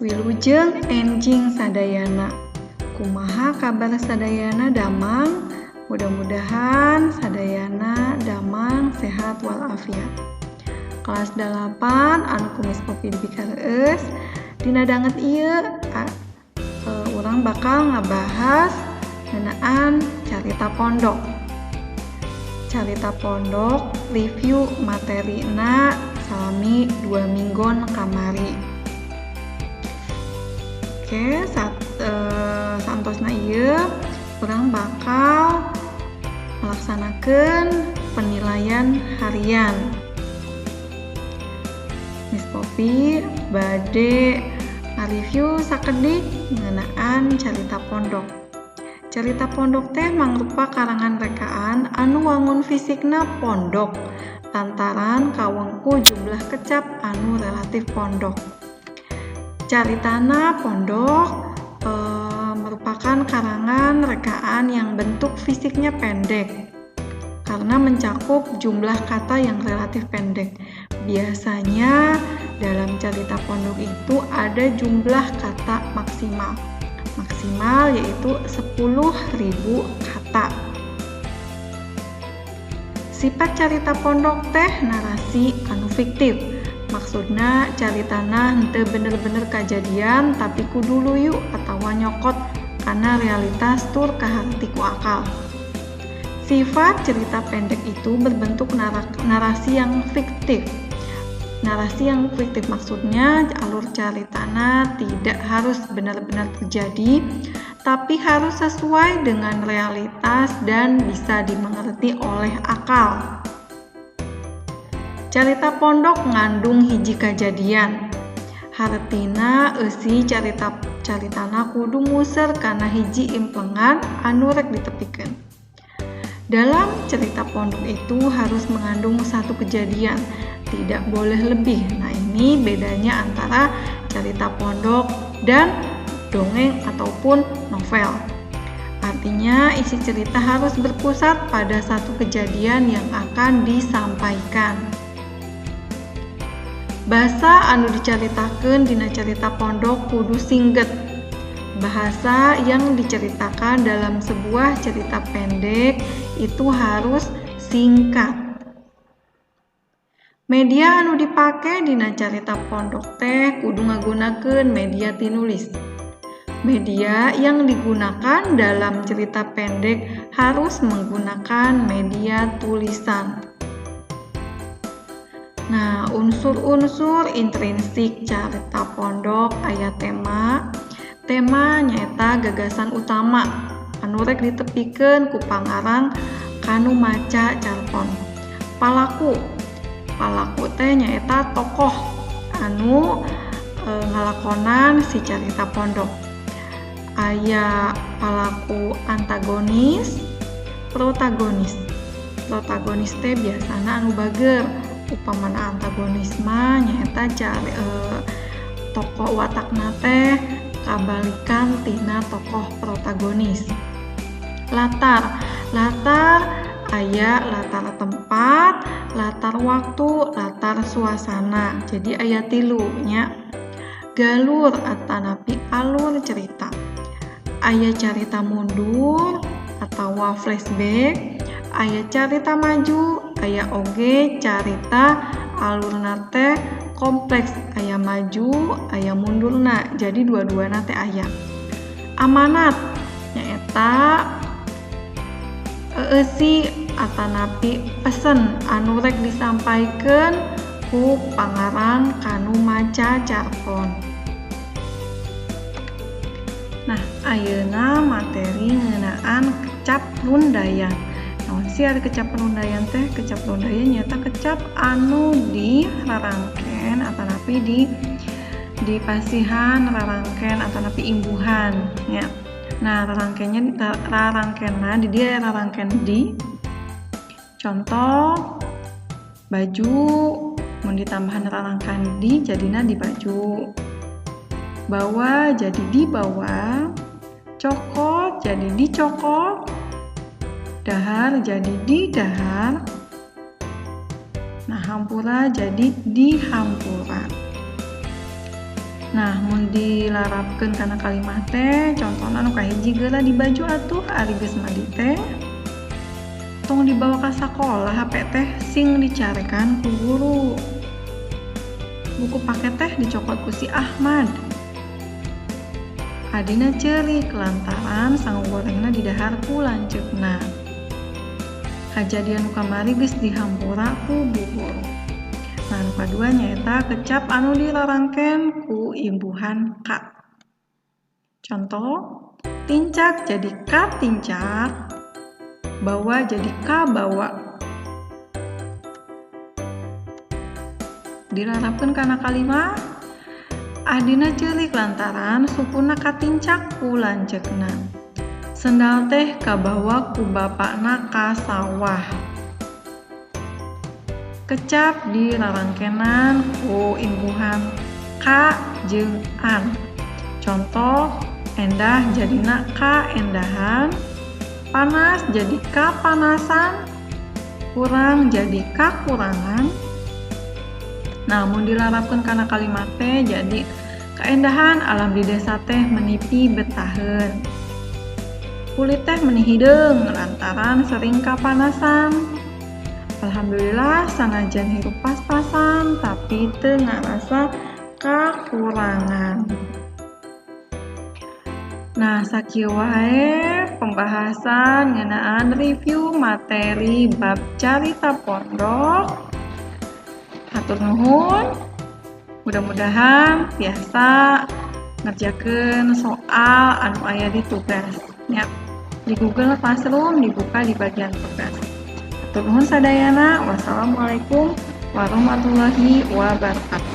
Wilujeng enjing sadayana. Kumaha kabar sadayana damang? Mudah-mudahan sadayana damang sehat walafiat. Kelas 8 anu ku Miss Popi dipikareus dina danget ieu urang bakal ngabahas ngeunaan carita pondok. Carita pondok review materina salami 2 minggon kamari. Oke, saantosna ieu urang bakal melaksanakan penilaian harian. Miss Popi bade ngareview sakedik ngeunaan carita pondok. Carita pondok teh mangrupa karangan rekaan anu wangun fisikna pondok lantaran kawengku jumlah kecap anu relatif pondok. Caritana pondok merupakan karangan rekaan yang bentuk fisiknya pendek karena mencakup jumlah kata yang relatif pendek. Biasanya dalam carita pondok itu ada jumlah kata maksimal. Maksimal yaitu 10.000 kata. Sifat carita pondok teh narasi anu fiktif. Maksudna caritana henteu bener-bener kajadian tapi kudu luyu atawa nyokot karena realitas tur kaharti ku akal. Sifat cerita pendek itu berbentuk narasi yang fiktif. Narasi yang fiktif maksudnya alur caritana tidak harus benar-benar terjadi, tapi harus sesuai dengan realitas dan bisa dimengerti oleh akal. Carita pondok ngandung hiji kajadian. Hartina eusi caritana kudu muser kana hiji implengan anu rek ditepikeun. Dalam cerita pondok itu harus mengandung satu kejadian, tidak boleh lebih. Nah, ini bedanya antara cerita pondok dan dongeng ataupun novel. Artinya isi cerita harus berpusat pada satu kejadian yang akan disampaikan. Bahasa anu dicaritakeun dina carita pondok kudu singget. Bahasa yang diceritakan dalam sebuah cerita pendek itu harus singkat. Media anu dipake dina carita pondok teh kudu ngagunakeun media tinulis. Media yang digunakan dalam cerita pendek harus menggunakan media tulisan. Nah, unsur-unsur intrinsik carita pondok aya tema. Tema nyaeta gagasan utama anu rek ditepikeun ku pangarang kanu maca carpon. Palaku. Palaku teh nyaeta tokoh anu ngalakonan si carita pondok. Aya palaku antagonis, protagonis. Protagonis teh biasana anu bager. Upamana antagonis mah nyaeta tokoh watakna teh kabalikan tina tokoh protagonis. Latar. Latar aya latar tempat, latar waktu, latar suasana. Jadi aya tilu nya. Galur atanapi alur cerita. Aya carita mundur atawa flashback, aya carita maju, aya oge carita alurna teh kompleks, aya maju, aya mundurna. Jadi dua-duana teh aya. Amanat nyaeta eusi atanapi pesen anu rek disampaikeun ku pangarang kanu maca carpon. Nah, ayeuna materi ngeunaan kecap rundayan. Naon sih ari kecap rundayan teh? Kecap rundayan nyaeta kecap anu di rarangken atanapi di pasihan rarangken atanapi imbuhan nya. Nah, rarangkenna di dieu rarangken di. Contoh baju mun ditambahan rarangken di jadina di baju. Bawa jadi dibawa, cokot jadi dicokot, dahar jadi didahar, Nah, hampura jadi dihampura. Nah, mun dilarapkeun kana kalimat teh, contohna nu kahiji geura dibaju atuh ari geus mandi teh. Tong dibawa ka sakolah HP teh sing dicarekan ku guru. Buku paket teh dicokot ku si Ahmad. Adina ceurik lantaran sangu gorengna didahar ku lanceukna. Kajadian nu kamari geus dihampura ku bu guru. Nah, nu kadua nyaeta kecap anu dirarangken ku imbuhan ka. Contoh, tincak jadi katincak, bawa jadi kabawa. Dilarapkeun kana kalimat, adina ceurik lantaran sukuna katincak ku lanceukna. Sendal teh kabawa ku bapakna ka sawah. Kecap dirarangkenan ku imbuhan ka jeung an. Contoh, endah jadina kaendahan, panas jadi kapanasan, kurang jadi kakurangan. Namun dilarapkeun kana kalimat teh jadi kaendahan alam di desa teh menipi betaheun. Kulit teh meni hideung lantaran sering kapanasan. Alhamdulillah sanajan hirup pas-pasan tapi teu ngarasa kakurangan. Nah, sakieu wae pembahasan ngeunaan review materi bab carita pondok. Hatur nuhun. Mudah-mudahan biasa ngerjakeun soal anu aya di tugas nya. Di Google Classroom dibuka di bagian tugas. Hatur nuhun sadayana. Wassalamualaikum warahmatullahi wabarakatuh.